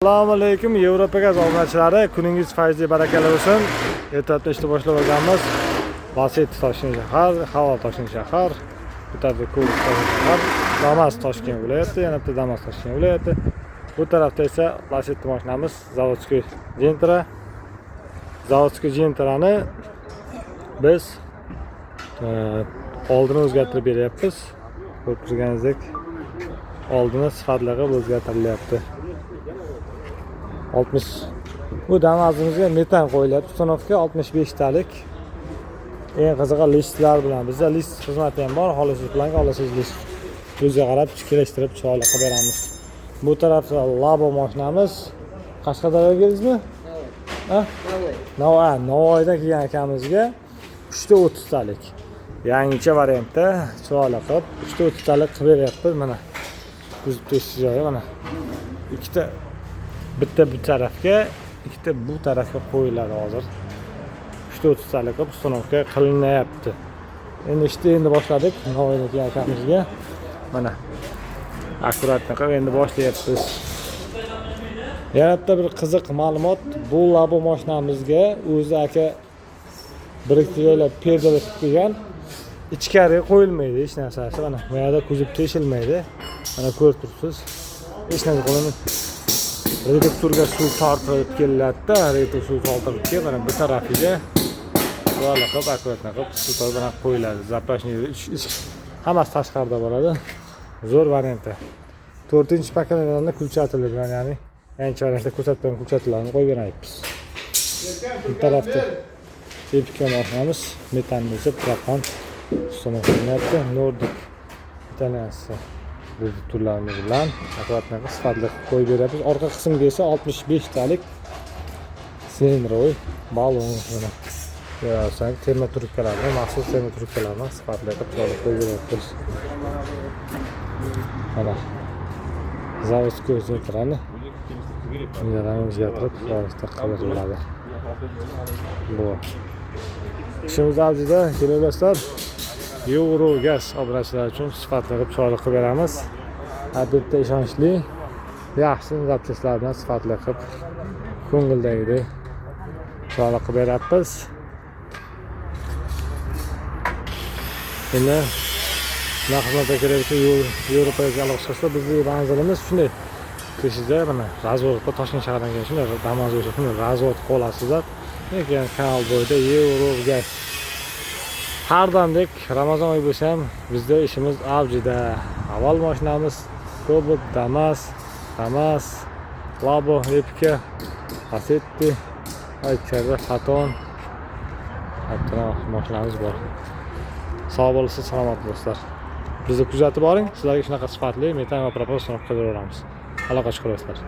Assalomu alaykum, Yevropa gaz obunachilari, kuningiz fayzli, barakali bo'lsin. Ertalabdan ishni boshlab olganmiz. Lacetti Toshkent shahar, Haval Toshkent shahar, bu tarafda Cobalt Toshkent shahar, Damas Toshkent viloyati, yana bitta Damas Toshkent viloyati. Bu tarafda esa Lacetti mashinamiz, заводской Gentra. Заводской Gentrani biz oldini o'zgartirib beryapmiz. Ko'rib turganingizdek, oldini sifatli qilib o'zgartirilyapti. 60 bu Damazimizga metan qo'yilyapti, установка 65 talik. Eng qizig'i, listlar bilan. Bizda list xizmati ham bor, xohlasangiz planka, xohlasangiz list, o'ziga qarab kelishtirib, chiroyli qilib beramiz. Bu tarafda Labo mashinamiz. Qashqadaryoga keldingizmi? Ha, Navoiy. Navoiydan kelgan akamizga 3,30 talik yangicha variantda chiroyli qilib 3,30 talik qilib beryapmiz. Mana, kuzov teshish joyi, mana, ikkita, bitta bu tarafga, ikkita bu tarafga qo'yiladi. Hozir 3,30 talik qilib установка qilinyapti. Endi ishni endi boshladik. Navoiydan kelgan akamizga, mana, аккуратно qilib endi boshlayapmiz. Yana bitta bir qiziq ma'lumot: bu Labo mashinamizga o'zi aka bir ikkita joylab perdalar qilib qo'ygan, ichkariga qo'yilmaydi hech narsasi. Mana bu yerda kuzov teshilmaydi, mana, ko'rib turibsiz, hech narsa qo'yilmaydi. Reduktorga suv tortilib keliladida, reduktor suv tortilib kelib, mana bu tarafiga chiroyli qilib, аккуратно qilib suv tortib, mana, qo'yiladi. Запасной hammasi tashqarida bo'ladi. Zo'r variantda, to'rtinchi поколения ni включатели bilan, ya'ni yangi variantda ko'rsatib turgan включатель larni qo'yib beryapmiz. Bu tarafda Epika mashinamiz, metanni esa propan установка qilyapti. Nordic итальянский reduktorlarimiz bilan аккуратно qilib, sifatli qilib qo'yib beryapmiz. Orqa qismga esa 65 talik цилиндровый balon, mana, ko'rarsan, temir trubkalarni, maxsus temir trubkalarni sifatli qilib, chiroyli qo'yib beryapmiz. Mana, заводской Gentrani bundan o'zgartirib, chiroyli qilib. Bu ishimiz avjida. Kelaverasizlar, Yevro gaz obunachilari uchun sifatli qilib, chiroyli qilib beramiz. Albatta, ishonchli, yaxshi запчасть lar bilan sifatli qilib, ko'ngildagidek chiroyli qilib beryapmiz. Endi bunaqa xizmatlar kerak bo'lsa, Yevropa aloqa chiqsa, bizni manzilimiz shunday kirishingizda, mana, разворот da, Toshkent shahridan kelgan shunday Damas bo'lsa, shunday разворот qilib olasizlar. Keyin kanal bo'yida Yevro gaz. Har damdek, Ramazon oyi bo'lsa ham, bizda ishimiz avjida. Avval mashinamiz, Cobalt, Damas, Damas, Labo, Epika, Lacetti, ichkarida Foton mashinamiz bor. Sog' bo'lsin, salomat bo'lsinlar. Bizni kuzatib boring, sizlarga shunaqa sifatli metan va propan установка qilib beraveramiz. Aloqa chiqarasizlar.